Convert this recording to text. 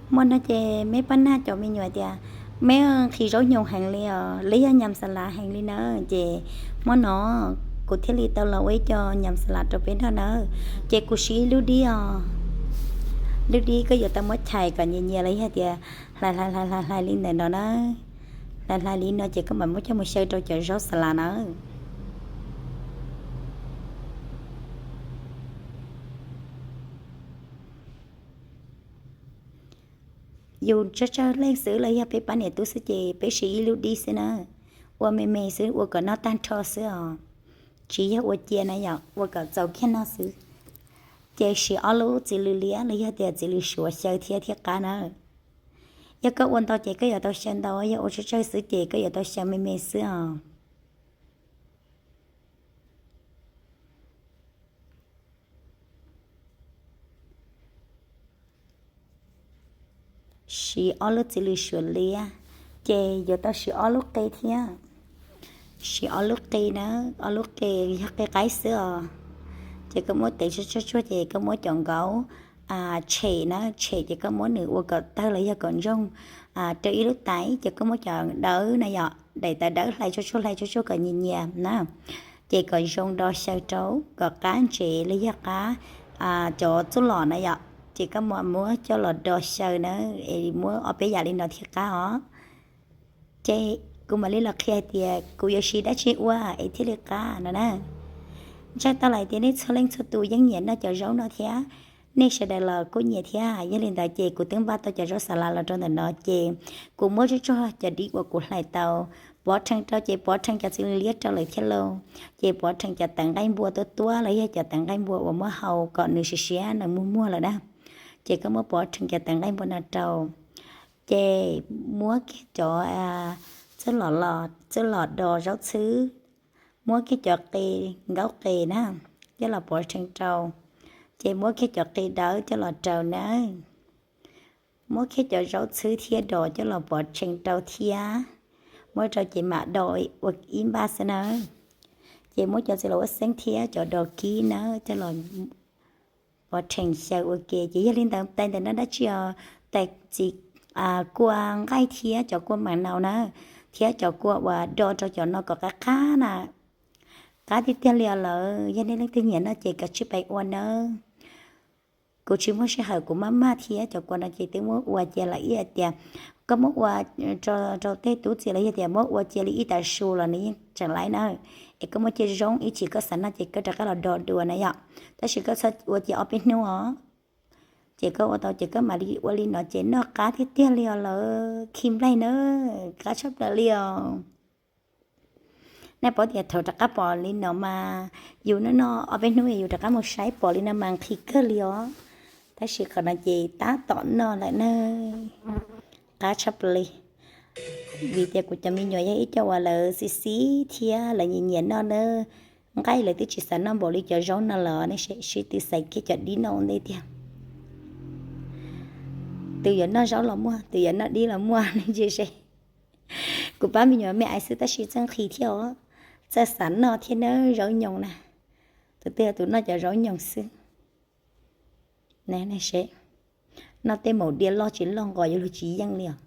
Hmo no ces meb pab nag cov me nyuam tias meb nqhis zaub nyoos heev li os, li yog nyam xas las heev li na. Ces hmo no kuv thiaj li tau los ua ib co nyam xas las rau peb noj nawb. Ces kuv siv ib lub dib os, lub dib koj yuav tau muab chais kom nyias nyias los yog tias hlais hlais hlais hlais hlais li ntawm no na. Hlais hlais li no ces koj mam muab coj mus xyaw rau cov zaub xas las nawb. Yus tsawg tsawg leej xwb los yog peb pab niam tub xwb ces peb siv ib lub dib xwb na. Ua me me xwb, ua kom noj tag nrho xwb os. Tsis yog ua cia na yom, ua kom txaus kiag noj xwb. Ces siv ob lub txiv lws liab los yog tias txiv lws suav xyaw thiab thiab qab na. Yog koj ua ntau ces koj yuav tau xyaw ntau, yog ua tsawg tsawg xwb ces koj yuav tau xyaw me me xwb os. Siv ob lub txiv lws suav liab, ces yuav tau siv ob lub qe thiab. Siv ob lub qe na, ob lub qe yog qe qaib xwb os. Ces koj muab tev tsuag tsuag tsuag ces koj muab cov nkaub tshem na, tshem ces koj muab nws ua kom tawg los yog kom ntsoog rau ib lub tais, ces koj muab cov dawb na yom, daim tawv dawb hlais tsuag tsuag hlais tsuag tsuag kom nyias nyias na. Ces kom zoo do xyaw rau kom qab ntsev los yog qab cov txuj lom na yom, ces koj mam muab coj los do xyaw na, es muab ob peb yam li no thiaj qab os. Ces kuv mam li los qhia hais tias kuv yuav siv dab tsi ua es thiaj li qab no na. Ntshai tau lawm tias nej txhua leej txhua tus yeej nyiam noj cov zaub no thiab, nej sawv daws los kuj nyiam thiab. Yog li ntawd ces kuv twb npaj tau cov zaub xas las los rau ntawm no ces kuv muab tsuag tsuag cov dib uas kuv hlais tau, pov rhees rau ces pov rhees cov txiv lws liab rau lawm thiab lauj. Ces pov rhees cov tawv nqaij npua tuab tuab los yog cov tawv nqaij npua uas muab hau kom nws siav siav nws muag muag lawm na. Ces koj muab pov rhees cov tawv nqaij npua no rau. Ces muab kiag cov txuj lom, txuj lom do zaub txhwb, muab kiag cov qe, nkaub qe na, coj los pov rhees rau. Ces muab kiag cov qe dawb coj los rau na. Muab kiag cov zaub txhwb thiab do coj los pov rhees rau thiab. Muab rau ces mam do ua ib npaj xwb na. Ces muab cov txiv lws ua xeeb thiab cov do kib na coj los pov rhees xyaw ua ke. Ces yog li ntawd tais ntawm no dab tsi os? Tais txiv kua nqaij thiab cov kua mam nau na, thiab cov kua uas do rau cov no kom qab qab na. Qab tiag tiag li os lawm, yog nej leej twg nyiam noj ces kav tsij pais ua nawb. Kuv tsis muaj sij hawm, kuv maj maj thiab cov kua no ces twb muab ua cia lawm ib tias koj muab ua rau tej tub txiv los yog tias muab ua cia li ib tas su los nws yeej tseem laib na. Es koj muab cia zoo ib chim koj xav noj ces koj rov qab los do dua na yom. Tab sis koj txhob ua cia ob peb hnub os. Ces koj ua tau ces koj mam li ua li no ces noj qab tiag tiag li os lawm, khi nplaig na, qab tshaj plaws li os. Nej paub tias thaum rov qab pom li no mas yus noj noj ob peb hnub yus rov qab mus saib pom li no mas nqhis kawg li os. Tab sis qhov no ces tab tom noj lawm na, qab tshaj plaws li. Vim tias kuv cov me nyuam yog ib co uas lawv xis xis thiab lawv nyiam nyiam noj na. Nqaij lawv twb tsis xav noj npaum li cov zaub no los nej sib tw xaiv kiag cov dib noj ua ntej tiag. Tus yuav noj zaub los muaj, tus yuav noj dib los muaj, nej ntsia seb. Kuv pab me nyuam me aiv xwb tab sis txawj nqhis thiab os, txawj xav noj thiab na zaub nyoos na. Tus twg tus noj cov zaub nyoos xwb. Noj tej maum diav loj tsis loj nqos yuav luag tsis yeej li os.